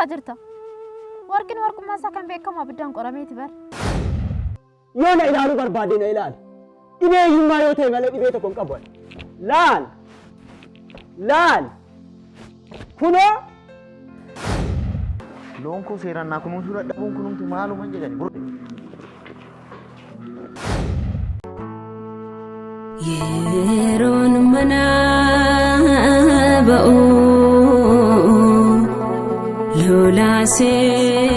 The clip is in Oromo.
jechaa jirta? Warqin warqummaa isaa kan beekamu abiddaan qorameeti bar. Yoo na ilaaluu barbaadde na ilaali. Dhibee hiyyummaa yoo ta'e malee dhibee tokko hin qabu ani. Laal! Laal! Kunoo! Loon koo seeraan naa kunuunsuu dadhabuun kunumti maaluma jedhani burde. Yeroon mana ba'u lolaasee.